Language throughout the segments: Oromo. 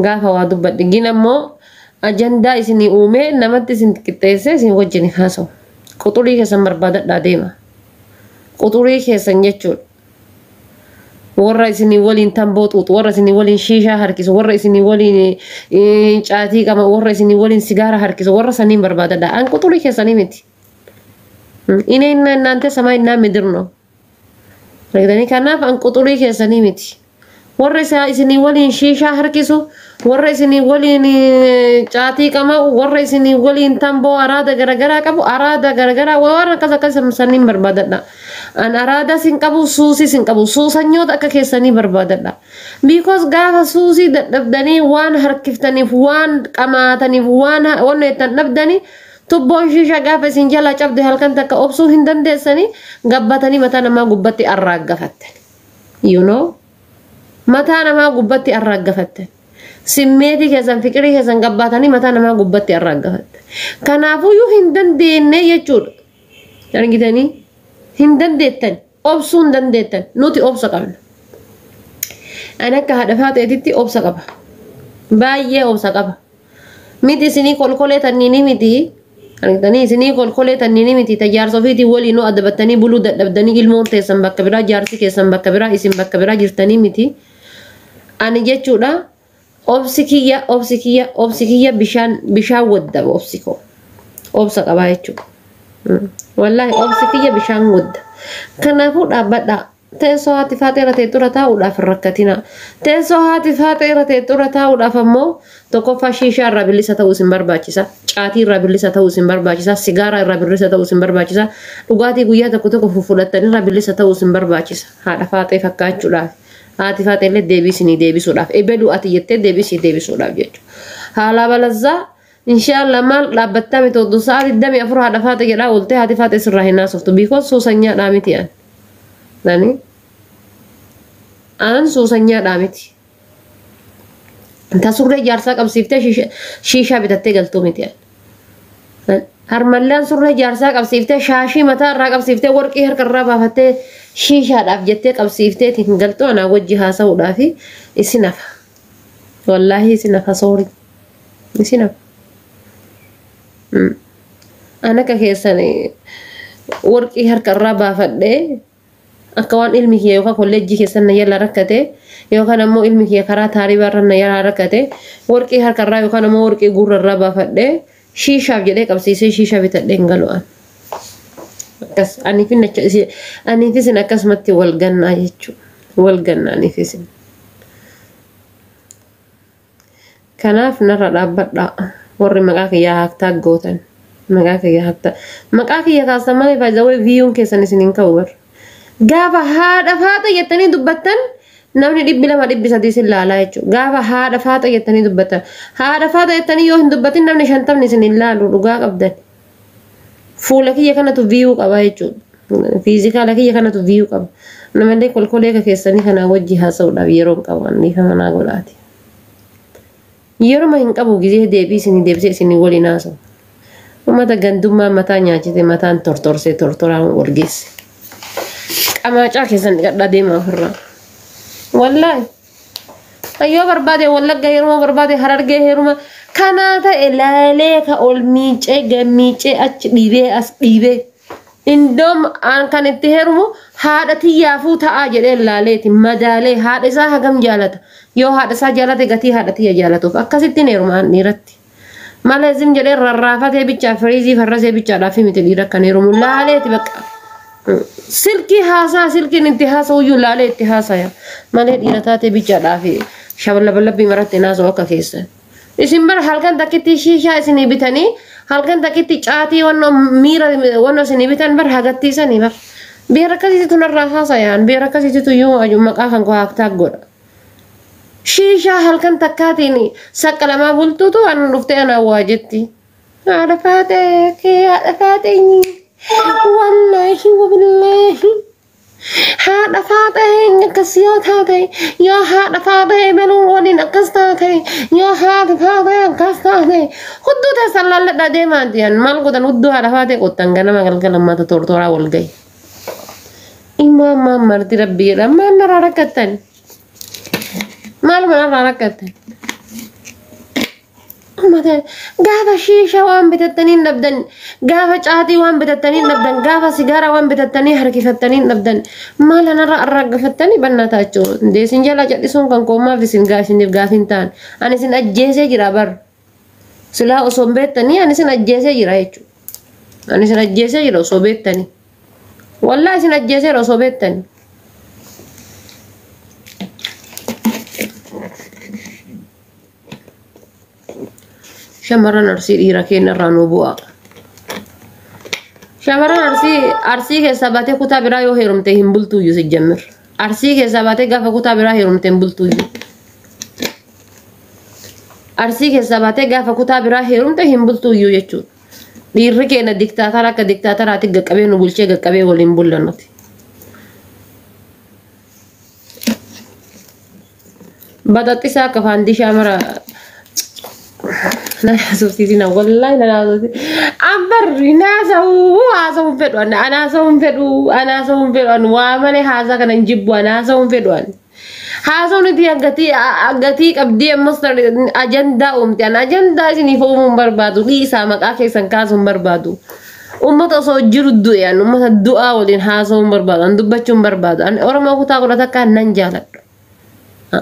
Gaafa waa dubbadhe gin ammoo ajandaa isinii uumee namatti isin qixxeessee isin wajjin haasa'u. Quxurii keessan barbaadadhaa deema. Quxurii keessan jechuudha. Warra isinii waliin tamboo xuuxu, warra isinii waliin shiishaa harkisu, warra isinii waliin caatii qama, warra isinii waliin sigaara harkisu, warra saniin barbaadadha. An quxurii keessanii miti. Inni እናንተ ሰማይ እና ምድር ነው. Argitanii kanaaf an quxurii keessanii miti. Warra isaa isinii waliin shiishaa harkisu, warra isinii waliin caatii qama'u, warra isinii waliin tamboo araada garagaraa qabu, araada garagaraa waan akkas akkas saniin barbaadadha. An araadas hin qabu, suusis hin qabu, suusanyoota akka keessanii barbaadadha. Because gaafa suusii dadhabdanii waan harkiftaniif, waan qamaataniif, waan wanna ittiin dhabdanii tubboon shiishaa gaafa isin jala cabde halkan takka obsuu hin dandeessanii gabbatanii mataa namaa gubbatti arraaggafatte. You know? Mataa namaa gubbatti arraaggafatte. Simmeetii keessan fiqirii keessan gabbaatanii mataa namaa gubbatti arraaggafatte. Kanaafuyyuu hin dandeenye jechuudha. Argitanii? Hin dandeettan. Obsuu hin dandeettan. Nuti obsa qabna. Ani akka haadha faaxeetitti obsa qaba. Baay'ee obsa qaba. Miti isinii kolkolee tanniini miti. Argitanii isinii kolkolee tanniini miti. Tajaarsa ofiitiin waliin adabattanii buluu dadhabdanii ilmoon teessan bakka biraa jaarsi keessan bakka biraa isin bakka biraa jirtanii miti. Ani jechuudha obsi kiyya obsi kiyya obsi kiyya bishaan bishaan waddaba obsi koo. Obsa qabaa jechuudha. Wallaahi obsi kiyya bishaan wadda. Kanaafuu dhaabbadhaa. Teessoo haati faaxee irra teettu irra taa'uudhaaf hin rakkatina. Teessoo haati faaxee irra teettu irra taa'uudhaaf ammoo tokkoffaa shiishaa irraa bilisa ta'uu isin barbaachisa. Caatii irraa bilisa ta'uu isin barbaachisa. Sigaaraa irraa bilisa ta'uu isin barbaachisa. Dhugaatii guyyaa tokko tokko fudhattanii irraa bilisa ta'uu isin barbaachisa. Haadha faaxee fakkaachuudhaaf. Haati faaxee illee deebii isinii deebisuudhaaf. Ebeluu ati jettee deebii isii deebisuudhaaf jechuudha. Haala balazzaa inshaallah maal dhaabbattaa miti oduu sa'a 24 haadha faaxee jedhaa ooltee haati faaxee sirraa hin haasoftu. Because suusanyaadhaa miti an. Nani? An suusanyaadhaa miti. Ta surree jaarsaa qabsiiftee shiishaa bitattee galtuu miti an. Harmallaan surree jaarsaa qabsiiftee shaashii mataa irraa qabsiiftee warqii harka irraa baafattee shiishaadhaaf jettee qabsiiftee hin galtuu anaa wajji haasa'uudhaaf isin hafa. Wallaahi isin hafa soorii. Isin hafa. An akka keessan warqii harka irraa baafadhee akka waan ilmi kiyya yookaan kolleejjii keessan na jala rakkate yookaan ammoo ilmi kiyya karaa taaribaa irra na jala rakkate warqii harka irraa yookaan ammoo warqii gurra irraa baafadhee shiishaaf jedhee qabsiisee shiishaa bitadhee hin galu an. Akkas aniif isin akkasumatti wal gannaa jechuudha. Wal gannaa aniif isin. Kanaaf narra dhaabbadhaa warri maqaa kiyyaa haaktaa gootan. Maqaa kiyya haaktaa. Maqaa kiyya kaastan malee faayidaa viiyuun keessan isin hin ka'u bar. Gaafa haadha faaxa jettanii dubbattan namni 200 300 isin laalaa jechuudha. Gaafa haadha faaxa jettanii dubbattan. Haadha faaxa jettanii yoo hin dubbatin namni 50 isin hin laalu dhugaa qabdan. Fuula kiyya kanatu viiyuu qaba jechuudha. Fiizikaala kiyya kanatu viiyuu qaba. Namallee kolkolee akka keessanii kanaa wajji haasa'uudhaaf yeroo hin qabu anniifa manaa godhaati. Yeroo hin qabu gizee deebii isinii deebisee isinii waliin haasa'u. Uummata gandummaa mataa nyaachite mataan tortorsee tortoraan wal geesse. Qamaacaa keessan dhiqadhaa deemaa ofirraa. Wallaahi. Yoo barbaade Wallagga heeruma barbaade Harargee heeruma kanaa ta'e laalee ka ol miicee gammiicee achi dhiibee as dhiibee. Indoom an kan itti heerumu haadha tiyyaafuu ta'aa jedhee laaleeti madaalee haadha isaa hagam jaalata. Yoo haadha isaa jaalate gatii haadha tiyya jaalatuuf akkasittiin heeruma an dhiiratti. Malee zim jedhee rarraafatee bichaa firiizii farrasee bichaadhaaf miti dhiira kan heerumu laaleeti bakka. Silkii haasaa silkiin itti haasa'uyyuu laalee itti haasaya. Malee dhiira taatee bichaadhaaf shabalaballabbii maratti haasa'u akka keessan. Isin bara halkan takkitti shiishaa isinii bitanii halkan takkitti caatii wannoo miira wannoo isinii bitan bara hagattiisanii bara. Biira akkasiitu narraa haasayaan biira akkasiitu iyyuu maqaa kan koo haaktaa godha. Shiishaa halkan takkaatiin saqqalamaa bultuutu an dhuftee anaa waa jetti. Haadha faaxee kee haadha faaxee wallaahi wabillaahi. Haadha faaxee akkas yoo taate yoo haadha faaxee beluu waliin akkas taate yoo haadha faaxee akkas taate hudduu teessan laalladhaa deemaa diyan maal godhan hudduu haadha faaxee qottan ganama galgala mata tortoraa wal gahi. Immoo ammaa marti rabbi jedha maal narraa rakkattan? Maaluma narraa rakkattan? Uummata gaafa shiishaa waan bitattanii hin dhabdan, gaafa caatii waan bitattanii hin dhabdan, gaafa sigaaraa waan bitattanii harkifattanii hin dhabdan, maal anarra arraaggafattanii bannaa taachuu. Isin jala cal'isuun kan koomaaf isin isiniif gaafii hin ta'an. Ani isin ajjeesee jira bar. Silaa osoo hin beektanii ani isin ajjeesee jira jechuudha. Ani isin ajjeesee jira osoo beektanii. Wallaa isin ajjeeseera osoo beektanii. Shamarran Arsii dhiira keenya irraa nu bu'a. Shamarran Arsii keessaa baatee kutaa biraa yoo heerumte hin bultuyyuu si jammir. Arsii keessaa baatee gaafa kutaa biraa heerumte hin bultuyyuu. Arsii keessaa baatee gaafa kutaa biraa heerumte hin bultuyyuu jechuudha. Dhiirri keenya diktaatara akka diktaataraatti qaqqabee nu bulchee qaqqabee waliin bulla nuti. Baxaxxisaa akka faandishaa mara na haasofsiisina, wallaahi na haasofsiisina. Ambarri naasa'uu haasa'uu hin fedhu, an haasa'uu hin fedhu, an haasa'uu hin fedhu, an waa malee haasaa kana hin jibbu, an haasa'uu hin fedhu an. Haasa'uun itti gatii qabdii, ammas ajandaa uumte, an ajandaa isiniif uumuu hin barbaadu, dhiisaa, maqaa keessan kaasuu hin barbaadu. Uummata osoo jiru du'e, an uummata du'aa waliin haasa'uu hin barbaadu, an dubbachuu hin barbaadu, an Oromoo kutaa 11 nan jaaladha.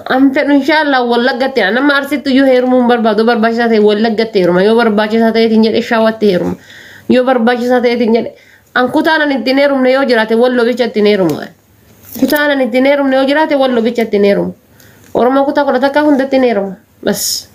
An fedhu inshaallah Wallaggatti, an amma Arsitti iyyuu heerumuu hin barbaadu, barbaachisaa ta'e Wallaggatti heeruma, yoo barbaachisaa ta'eetiin jedhe Shawatti heeruma, yoo barbaachisaa ta'eetiin jedhe an kutaan an ittiin heerumne yoo jiraate Walloo bicha ittiin heerumu. Kutaan an ittiin heerumne yoo jiraate Walloo bicha ittiin heerumu. Oromoo kutaa 11 hundatti hin heeruma. Bas.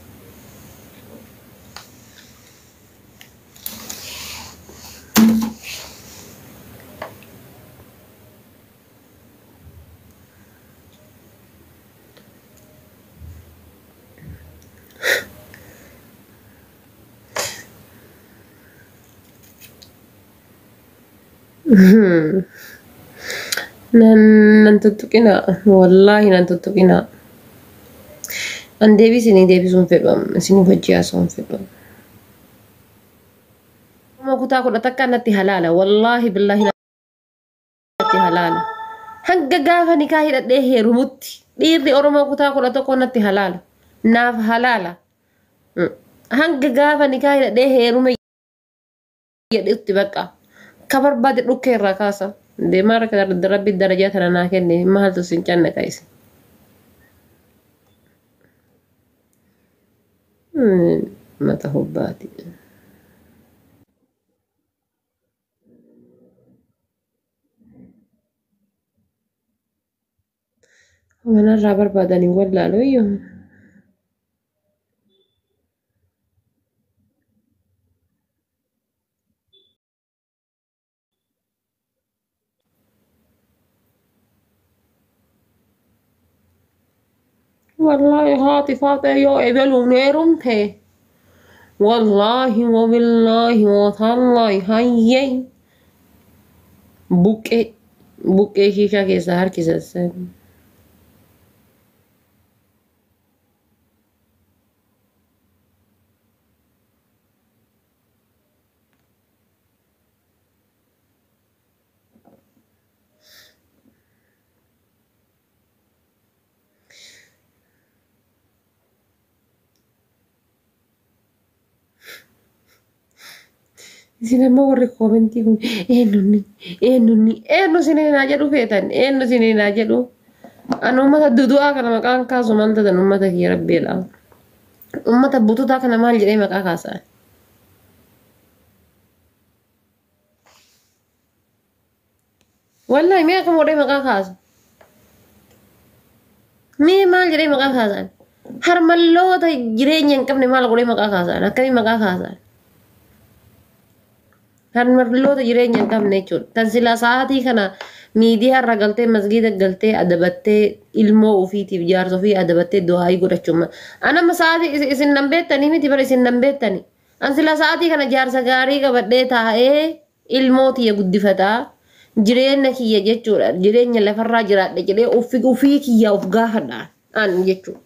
Nan tuttuqina, wallaahi nan tuttuqina. An deebii isinii deebisuu hin fedhu, isinii hojii haasa'uu hin fedhu. Oromoo kutaa 11 natti halaala, wallaahi billaahi natti halaala. Hanga gaafa nikaa hidhadhee heerumutti dhiirri Oromoo kutaa 11 natti halaala. Naaf halaala. Hanga gaafa nikaa hidhadhee heerume jedhutti bakka. Ka barbaade dhukkee irraa kaasa. Deemaa rabbi darajaa tana naa kenne, maaltu sin cannaqa isin. Mata hobbaati. Manarraa barbaadanii wallaaloo iyyuu. Wallaahi haati faatee yoo ebeluun heerumte. Wallaahi wabillaahi watallaahi hayyee. Buqqee buqqee shiishaa keessaa harkisan. Isin ammoo warri koomentii kun eenyunni eenyunni eenyu isin naa jedhu feetan, eenyu isin naa jedhu. Ani uummata dudu'aa kana maqaan kaasu maal ta'an, uummata kiyya rabbiidha. Uummata bututaa kana maal jedhee maqaa kaasa? Wallaahi mee akkam godhee maqaa kaasa? Mee maal jedhee maqaa kaasan? Harmalloota jireenya hin qabne maal godhee maqaa kaasan? Akkamiin maqaa kaasan? Harmalloota jireenya hin qabne jechuudha. Tan silaa sa'aatii kana miidiyaa irra galtee, masgiida galtee, adabattee ilmoo ofiitiif jaarsa ofii adabattee du'aayii godhachuun. An amma sa'aatii isin nan beektanii miti bara, isin nan beektanii. An silaa sa'aatii kana jaarsa gaarii qabadhee taa'ee ilmoo tiyya guddifataa jireenya kiyya jechuudha. Jireenya lafarraa jiraadhe jedhee ofii kiyyaa of gaafadha an jechuudha.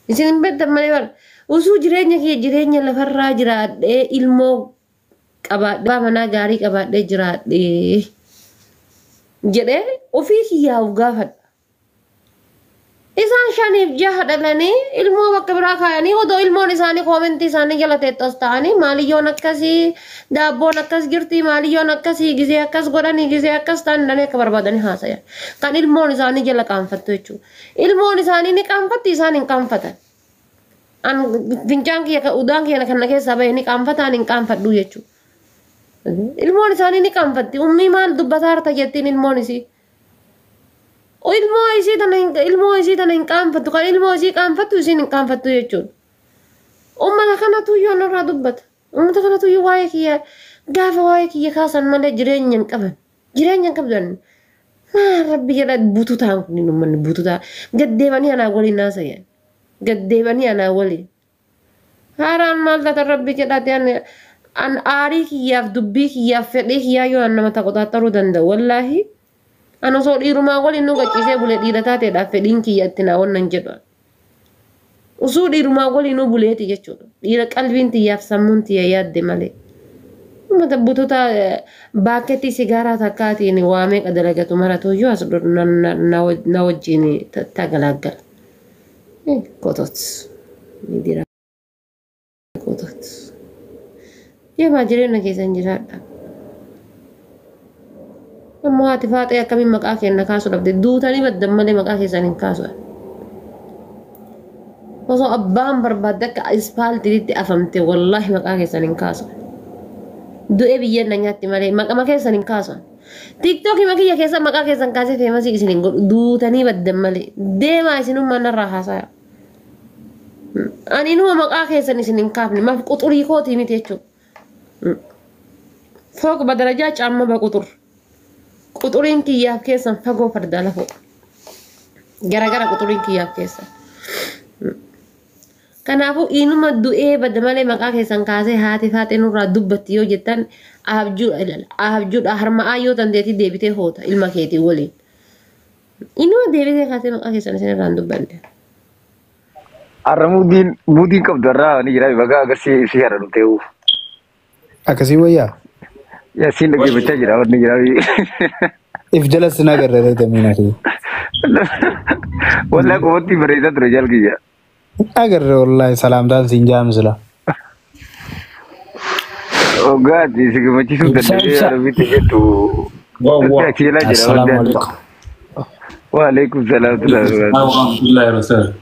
Isin hin beektan malee bara usuu jireenya kiyya jireenya lafarraa jiraadhee ilmoo qabaadhee abbaa manaa gaarii qabaadhee jiraadhee jedhee ofii kiyyaa of gaafadha. Isaan shaniif jaha dhalanii ilmoo bakka biraa kaayanii odoo ilmoon isaanii koomentii isaanii jala teettos ta'anii maaliyyoon akkasii, daabboon akkas jirti, maaliyyoon akkasii, gizee akkas godhanii, gizee akkas ta'an dhanii akka barbaadanii haasayan. Kan ilmoon isaanii jala qaanfattu jechuudha. Ilmoon isaanii ni qaanfatti, isaan hin qaanfatan. An fincaan kiyya, udaan kiyya kan na keessaa bahe ni qaanfataan hin qaanfadhu jechuudha. Ilmoon isaanii ni qaanfatti. Ummii maal dubbataa harta jettiin ilmoon isii. Ilmoo isii tana hin qaanfattu. Kan ilmoo isii qaanfattu isiin hin qaanfattu jechuudha. Uummata kanatu iyyuu irraa dubbata. Uummata kanatu iyyuu waa'ee kiyya gaafa waa'ee kiyya kaasan malee jireenya hin qaban. Jireenya hin qabdan. Maal rabbi jedha, bututaan kun uummanni bututaa. Gaddeebanii anaa waliin haasayan. Gaddeebanii anaa waliin. Haaraan maal taatan rabbi jedhaati, an aarii kiyyaaf, dubbii kiyyaaf, fedhii kiyyaa yoo an nama taqoxaaxaruu danda'u, wallaahi. An osoo dhiirumaa waliin nu qaccisee bulee dhiira taateedhaaf fedhiin kiyya itti naa wannan jedhu. Osoo dhiirumaa waliin nu buleeti jechuudha. Dhiira qalbiin tiyyaaf sammuun tiyya yaadde malee. Uummata bututa baakkeetti sigaaraa takkaatiin waa meeqa dalagatu maratu iyyuu as na wajjin tagalaaggala. Qotot. Ni dira qotot. Deemaa, jireenya keessan jiraadha. Ammoo haati faaxee akkamiin maqaa kenna kaasuu dhabde? Duutanii baddan malee maqaa keessan hin kaasu. Osoo abbaan barbaadde akka ispaaltiitti afamte, wallaahi maqaa keessan hin kaasu. Du'ee biyyeen na nyaatti malee maqama keessan hin kaasu. TikTokii makiyya keessa maqaa keessan kaasee famousii isin hin godhu, duutanii baddan malee. Deemaa, isinummaa narraa haasaya. Ani inuma maqaa keessan isin hin kaafne, maaf quxurii kootii miti jechuudha. Fooq badarajaa caamma baquxur. Quxuriin kiyyaaf keessan fagoo fardaa lafoo. Garagara quxuriin kiyyaaf keessan. Kanaafuu inuma du'ee bada malee maqaa keessan kaasee haati faaxee nurraa dubbatti yoo jettan abjuudha ilaala. Abjuudha harma'aa yoo dandeetii deebitee hoota ilma keetii waliin. Inuma deebitee kaasee maqaa keessan isin irraa hin dubbanne. Har'a muudiin qabdu har'a ni jira, baga agarsiisee ibsee har'a dhufee. Akkasii wayyaa? Yaasiin dhaggeeffachaa jira, wanni jira. If jala sin agarra damiina kee. Wallaa qofatti bareedaa ture jaalkiyya. Agarre, wallahi salaamtaan siin jaamsila. Hoggaati si gammachiisuu danda'ee Arabitti jettu. Wow. Achi jalaa jira. Assalaamu alaikum. Waalaikum salaam. Warahmatullahi wabarakatuh.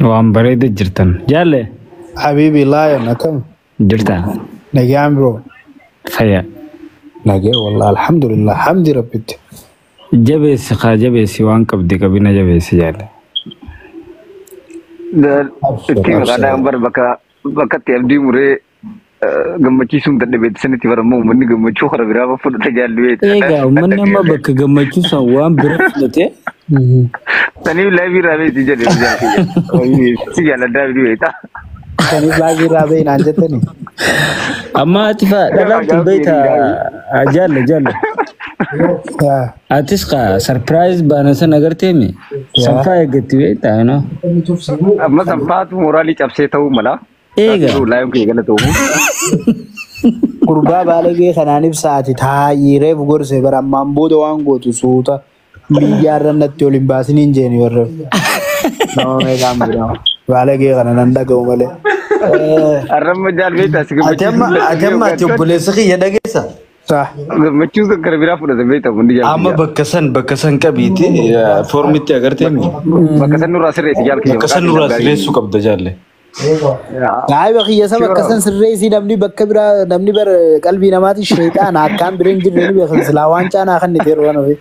Waan bareeda jirtan. Jaalle. Habibi Lion, akkam? Jirta. Nagaan bro. Fayya. Nagee wallahi, alhamdulillah, hamdi rabbitti. Jabeessi kaa, jabeessi, waan qabdi qabina jabeessi jaalle. Itti maqaadhaan bar bakka bakkatti abdii muree gammachiisuun dadhabeetti sanitti barammoo uummanni gammachuu kara biraa fudhata jaallu. Egaa uummanni amma bakka gammachuu san waan bira fudhatee. Saniif liveii irraa beekti jedhe, si jaalladhaa biduu beekta. Saniif liveii irraa beeyi naan jettani. Amma ati faa dhalaan tun beekta, jaalle jaalle. Atis kaa surprise baana san agarteemi. Sanfaa eeggatti beektaa no. Amma sanfaatu mooraalii cabsee ta'uu mala. Eega. Laayoon kee gala ta'uu. Gurbaa baalagee kanaan ibsaati taa'ii reefu gorse bara ammaan booda waan gootu suuta biyyaarra natti ol hin baasiniin jeeni warra. Nama meeqaan bira baalagee kana nan dhaga'u malee. Arramma jaal beektaa si Ati amma ati amma ati obboleessa kiyya dhageessa. Sah. Gammachuu san kara biraa fudhata beektaa hundi jaal. Amma bakka san qabiiti foormitti agarteemi. Bakka san nurraa sirreessi jaal kiyya. Bakka san nurraa sirreessuu qabda jaalle. Saahiba kiyya, saba akka san sirreessii, namni bakka biraa, namni bara qalbii namaati sheexaana akkaan bira hin jirre ni beekan, silaa waan caanaa kan ni teeru waan ofii.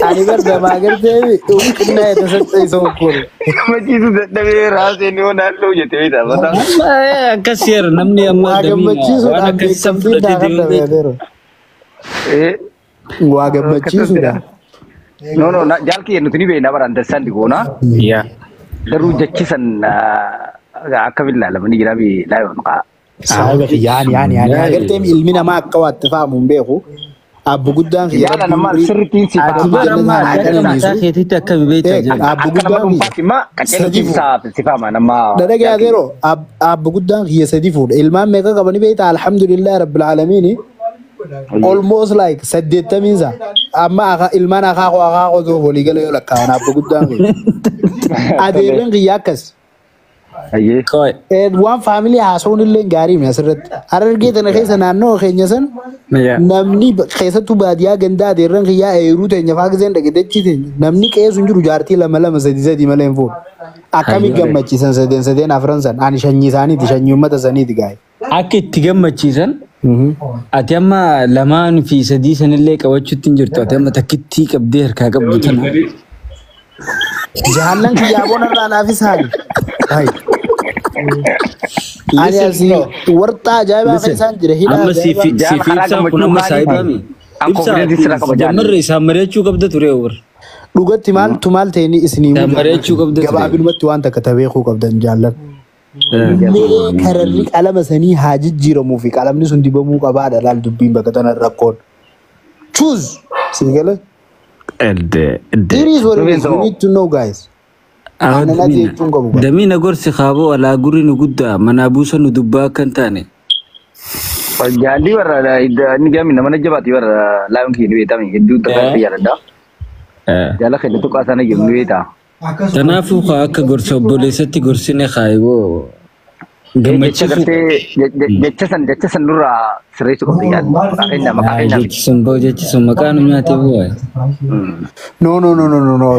Ani bar gamaa gartee xinnaa tasaxxe isa okkoolu. Gammachiisuu dadhabee raasee ni naannoo jettee beektaa mataa. Amma akkas yeera namni amma Waa damiina waan gammachiisuudhaan akkasii san beekamtiin fudhatee naa kan deemuu beekta. dhabeeteeru. Waa gammachiisuudhaan. No, jaal kiyya, nuti ni beekna bara understand goona. Yaa. Garuu jechi san akkamiin ilaalama ni jira laayoon kaa. Saahiba kiyya, ani agartee ilmi namaa akka waatti fa'amu hin beeku. Abbu guddaan kiyya Jaala nama sirriitiin si Ati bara amma haa akka mataa qananiisu. keetiitti akkami beektaa jaalle. Abbu Akka nama guddaan kiyya dhuunfaatti immoo qaceelchi sadi fuudha. si faama nama. Dhadhagaa yeroo abbu guddaan kiyya sadi fuudha. Ilmaan meeqa qabani beektaa? Alhamdulillah rabbil aalamiini. Almost like 80 isaa. Amma ilmaan akaakuu akaakuu walii gala yoo lakkaa'an abba guddaan kiyya. Adeerran kiyya akkas. Ayyee. Qoy. Waan faamilii haasawuun illee gaarii miti asirratti. Harargee tana keessa naannoo keenya san namni keessattuu baadiyyaa gandaa adeerran kiyyaa eeruu teenya faa giseen dhaqetechi teenya namni qeessu hin jiru jaartii lama lama sadi sadi malee hin fuudhu. Akkami gammachiisan sadeen sadeen afran san ani shanyii isaaniiti shanyii uummata saniiti gaa'e. Akka itti gammachiisan ati amma lamaan fi sadii sanillee qabachuutti hin jirtu. Ati amma takkittii qabdee harkaa qabdu tana. Jaallan kiyyaa boona irraa naafis haali. Ani asii warxaa ajaa'ibaa kan isaan jira hidhaa Amma siif ajaa'ibaa. siif ibsaan kun amma saahibaami. An confidence sirraa qaba jaallan. Jammarri isaan mari'achuu qabda ture obar. Dhugatti maaltu maal ta'e inni isinii Isaan mari'achuu qabda ture. Gabaabinumatti waan takka beekuu qabdan jaallan. Mee kararri qalama sanii haa jijjiiramuu fi qalamni sun dibamuu qabaadha laal dubbiin bakka tana rakkoon. Choose! Sii gala? Elde. It is what it is. You need to know, guys. Aannan jechuun qabu. Damiina gorsi kaaboo alaa gurri nu guddaa manaa buusa nu dubbaa akka hin taane. Jaalli warra inni gaami nama na jabaati warra laayoon kiyya ni beekami hedduu takka jaaladha. Jaala keenya tuqaa sana jiru ni beekta. Kanaafuu kaa akka gorsa obboleessatti gorsine kaayiboo Jecha gammachiisuu. gartee jecha san nurraa sirreessuu qabdi jaalli. Maqaa keenya maqaa keenya. Jechi sun ba'u jechi sun maqaa nu nyaatee bu'aa. No, no, no, no, no, no.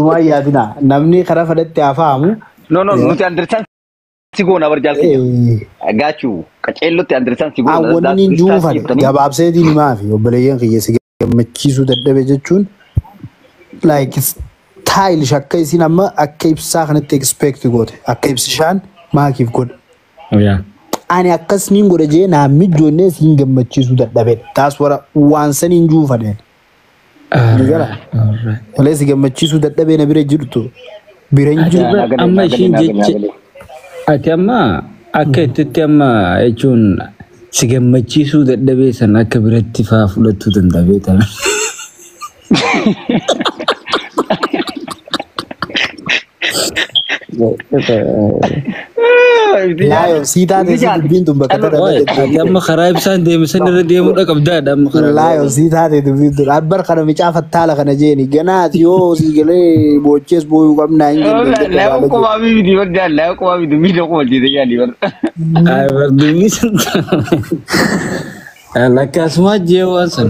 Waan yaadina. Namni karaa fedhatti haa fa'amu. No, no, nuti understand si goona bar jaal keenya. Gaachuu qaceellotti understand si goona. Wanni hin juufan gabaabseetiin himaa fi obboleeyyan kiyya si gammachiisuu dadhabe jechuun like stylish akka isin amma akka ibsaa kanatti expect goote akka ibsishaan maakiif godhe. Ani akkas niin godhe jee naa mijoonnee siin gammachiisuu dadhabe. Taas wara waan saniin juufadheen. Ni malee si gammachiisuu dadhabee na bira jirtu. Bira hin jiru. Amma ishiin jecha ati amma akka ittitti amma jechuun si gammachiisuu dadhabee san akka biratti faa fudhachuu danda'a beektaa. Laayo sii taate si dubbiin tun bakka tana Ati amma karaa ibsaan deeme san irra deemuudha qabdaadha amma karaa. Laayo sii taate dubbiin tun abbar kana micaa fattaala kana jeeni ganaati yoo sii galee boochees booyuu qabnaa hin jenne. Laayoon kophaa miti bar jaal laayoon kophaa miti miidha qofa jeete jaalli bar. Ay bar dubbii san. Akkasumas jee waan san.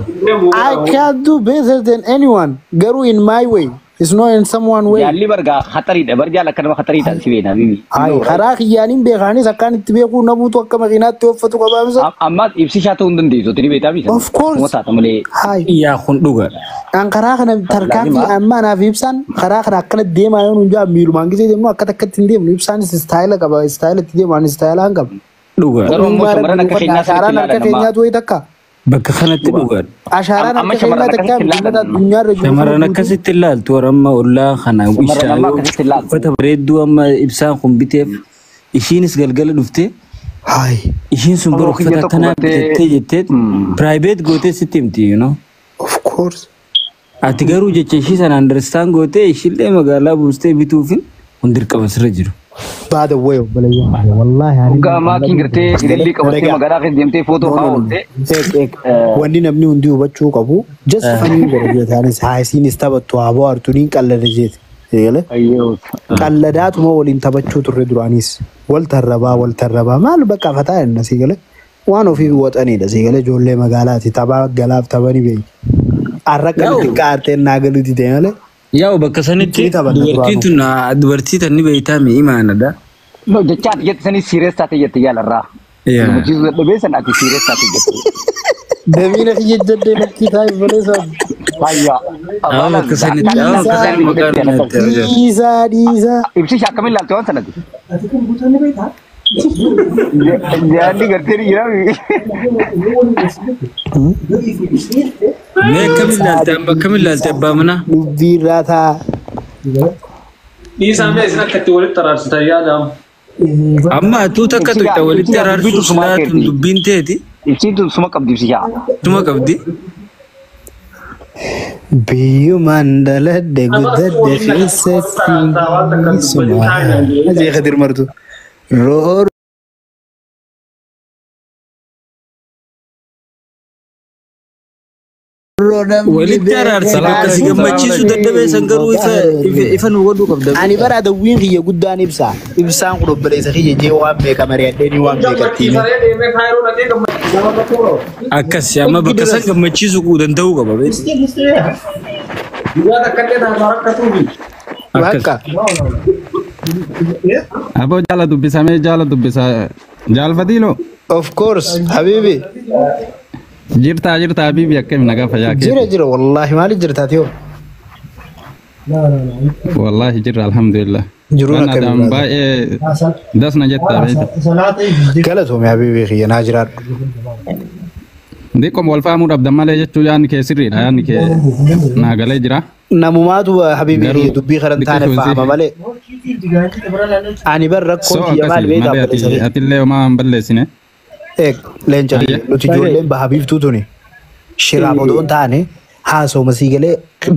I can't do better than anyone. Garuu in my way. It's not in someone way. Jaalli bargaa khatariidha bar jaal akka nama khatariidha si beekna bibi. Ay, karaa kiyyaaniin beekaanis akkaan itti beekuu namuutu akka makiinaatti uffatu qabaamsa. Ammaas ibsishaa ta'uu hin dandeessu ni beektaa bisa. Of course. Kuma taata malee. Hai. Yaa kun dhugaadha. An karaa kana tarkaanfii amma anaaf ibsaan karaa kana akkana deemaa yoo nuun jaa miilumaan gisee deemnu akka takkatti hin deemnu ibsaanis istaayila qaba istaayila itti deemu ani istaayila hin qabu. Dhugaadha. Garuu immoo shamarran akka keenyaa sirriitti Ashaaraan harka ilaalan amma. keenyaatu wayi takka. Bakka kanatti dhugaadha. Ashaaraan Amma harka shamarran keenyaa takka akkasitti uummata ilaalan. addunyaarra jiru. Shamarran akkasitti ilaaltu warra amma ollaa kana Shamarran amma akkasitti ilaaltu. uffata bareedduu amma ibsaan kun biteef ishiinis galgala dhuftee Hai. ishiin sun bara Yeroo kiyya uffata tokko akkanaa gartee- bitattee jettee private gootee sitti himti you know. Of course. Ati garuu jecha ishii sana understand gootee ishiillee magaalaa buustee bituufin kun dirqama sirra jiru. By the way, obboleeyyan wallahi ani Hoggaa maakiin gartee ilillii qabattee magaalaa keessa deemtee footoo fa'aa oolte. Eeg eeg wanni namni hundi hubachuu qabu just funny godha jeetaanis haa isiinis taphattu haa bohaartu niin qallada jeeti. Eegale qalladaatuma waliin taphachuu turre duraanis wal tarrabaa wal tarrabaa maal bakka fataa jenna sii gale waan ofii waxaniidha sii gale ijoollee magaalaati taphaa galaaf taphani beeyi. Arra akkamitti qaarteen naa galuuti ta'e malee. Yaa'u bakka sanitti Ni taphanna dubartiin tun dubartii tan ni beektaa mi imaanadha. No jecha ati jette sanii serious taate jette jaalarraa. Yaa. Gammachiisuu dadhabee san ati serious taate jette. Damiina kiyya jaddee lakkii taa'e malee sabu. Fayyaa. Amma bakka sanitti amma bakka sanitti maqaan nyaatti argatu. Dhiisaa dhiisaa. Ibsisha akkamiin ilaalte waan sanatti? Jaalli gartee ni jira. Mee akkamiin ilaalte amma akkamiin ilaalte abbaa manaa? Dubbii irraa ta'a. Dhiisaa mee isin akka itti walitti araarsitan yaadamu. Amma atuu takka tuqxa walitti araarsuu silaa tun dubbiin teeti Ibsiin tun suma qabdi ibsishaa. tuma qabdi. Biyyumaan dhaladhe guddadhe keessatti suma. Ajee Kadir Martu. Roor. Walitti araarsi bakka si gammachiisu dadhabee san garuu ifa nu godhuu qabda. Ani bara dawwiin kiyya guddaan ibsa. Ibsaan kun obboleessa kiyya jee waan beeka mari'adhee waan beekattiin. Akkas amma bakka san gammachiisu danda'uu qaba. Bakka. Aboo jaala dubbisamee jaala dubbisa jaalfatiilo. Of course, habibi. Jirta jirta habibi akkami nagaa fayyaa kee. Jira jira wallahi maali jirta tiyoo. Wallahi jirra alhamdulillah. Jiruun akkami. Baay'ee dasna jettaa beekta. Galatoome habibi kiyya naa jiraadhu. Diqqoom wal fahamuu dhabdan malee jechuu yaadni kee sirriidha yaadni kee naa galee jira. Namumaatu habibi kiyya dubbii karan taane fahama malee. Ani bar rakkoon kiyya maal beektaa obboleessa kiyya. Atillee homaa hin balleessine. Leenca nuti ijoolleen baha biiftuu tuni shiraaf odoo hin taane haasawuma sii galee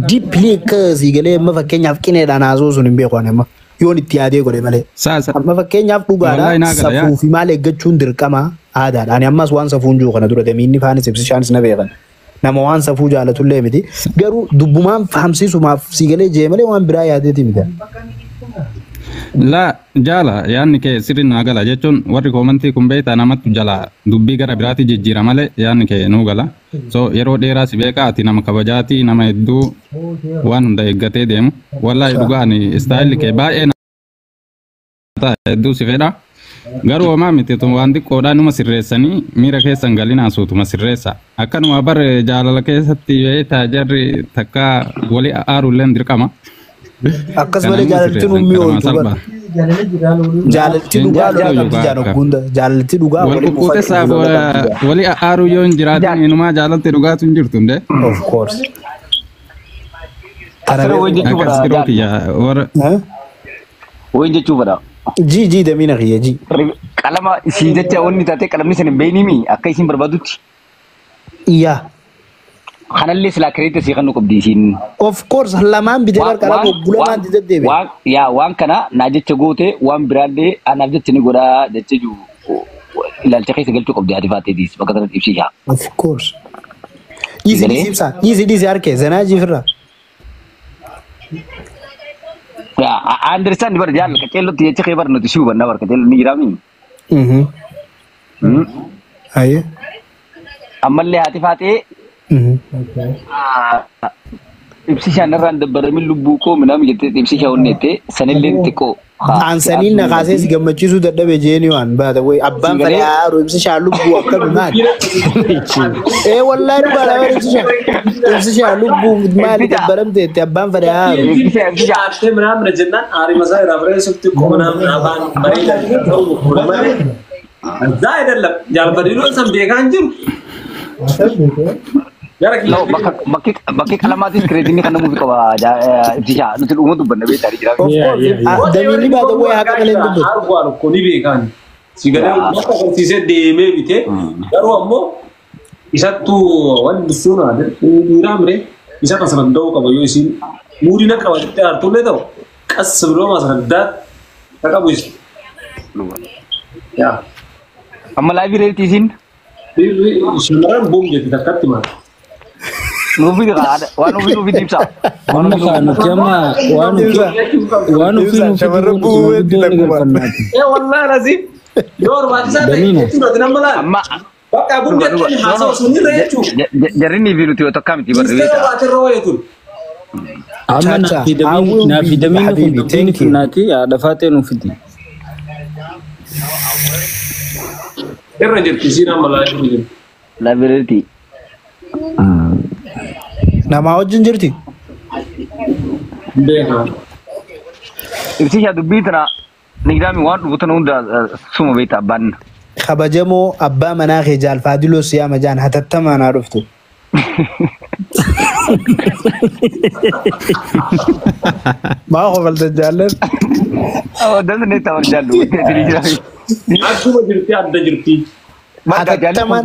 diippilii akka sii galee amma fakkeenyaaf qineedhaan haasawuu sun hin beeku ani amma yoon itti yaadee godhe malee. Amma fakkeenyaaf dhugaadha safuu fi maal eeggachuun dirqama aadaadha. Ani ammas waan safuun jiru kana dura damiinni faanis ibsishaanis na beekan. Nama waan safuu jaalatullee miti. Garuu dubbumaan fahamsiisumaaf sii galee jee malee waan biraa yaadeeti miti. La jaala yaadni kee sirri naa gala jechuun warri koomantii kun beektaa namatti jala dubbii gara biraatti jijjiira malee yaadni kee nuu gala. So yeroo dheeraa si beekaa ati nama kabajaati nama hedduu waan hunda eeggatee deemu. Wallaahi dhugaan istaayilli kee baay'ee na hedduu si fedha. Garuu homaa miti waan xiqqoodhaa numa sirreessanii miira keessan galinaa suutuma sirreessa. Akkanuma bar jaalala keessatti beektaa jarri takka wali aaruulleen dirqama. Akkasumallee jaalaltiin uumii ooltu bara. Jaalaltii dhugaa lola qabdi jaan hunda. Jaalaltii dhugaa wal kukkuuteessaaf wali aaruu yoo hin jiraatin inumaa jaalalti dhugaatu hin jirtu hundee. Of course. Akkas biroo kiyya warra. Wayin jechuu fedha. Ji ji damiina kiyya ji. Qalama isii jecha wanni taate qalamni sana hin beeknimi akka isin barbaadutti. Iyyaa. Kanallee silaa kireetti sii kan qabdi isiin. Of course lamaan bitee qarqara obbulamaan deddeebi'e. Waan yaa waan kana naa jecha goote waan biraallee anaaf jecha ni godhaa jecha jiru ilaalcha keessa galchuu qabdi ati faateetiis bakka kanatti ibsiisha. Of course. Dhiisi dhiisi ibsaa dhiisi dhiisi harkee zanaa jiifirra. Yaa understand bar jaal qaceellotti jecha kee bar nuti si hubannaa bar qaceello ni jiraami. Ayyee. Ammallee haati faatee Ibsishaan irraan dabbaramin lubbuu koo minam jettee ibsishaa onneette sanillee xiqqoo. Aansaniin na kaasee si gammachiisuu dadhabe jeeni waan baata wayi abbaan fedhe haaruu ibsishaa lubbuu akkami maali? Ee wallaahi dhugaadha bara ibsishaa. Ibsishaa lubbuu maali dabbaramte jette abbaan fedhe haaruu. Aartee ምናምን jennaan aarii masaa irraa bareessuuf xiqqoo ምናምን afaan bareedaa ta'uu malee. እዛ አይደለም ጃልበዲሎን ሰን beekaan jiru. No, bakki qalamaatis kireetinni kan namuuf qaba ibsishaa nuti dhuguma dubbanna beektaa jira. Damiinni baata wayi haqa malee hin dubbatu. Arguun kun ni beekaan. Si galee bakka agarsiisee deemee bitee garuu ammoo isattuu wanti sun dhiiraa miree isa masraddaa'uu qaba yoo isiin muudina qaba jettee aartullee ta'u qas biloo masraddaa qabu isa. Amma laayivii reetii isiin. Shamarran boom jetti takkatti maal. Nuufi waan nuufi nuufi ibsa. Amma nuti amma waan nuufi nuufi guddoo ni galfannaati. Ee wallaahi laziim yoo barbaachisaa ta'e jechuudha nama laal. Amma Bakka buun jechuun haasawa sunirra jechuudha. Jarri fi nuti tokko miti barri beektaa. Baatirra wayeetun. Amma naafi damiin kun dubbiin funnaati haadha faatee nuufiti. Irra jirti isiin amma laayivii jirti. Laayivii reetii. Namaa wajjin jirti? Beekaa. Ibsishaa dubbii tana nigdaami waan dhufu tana hunda suma beektaa abbaan. Kabajamoo abbaa manaa kee jaalfaadiloo siyaama jaan hatattamaa naa dhuftu. Maa kofalta jaallan? Damni ta'u jaallu. Akkuma jirti adda jirti. Hatattamaan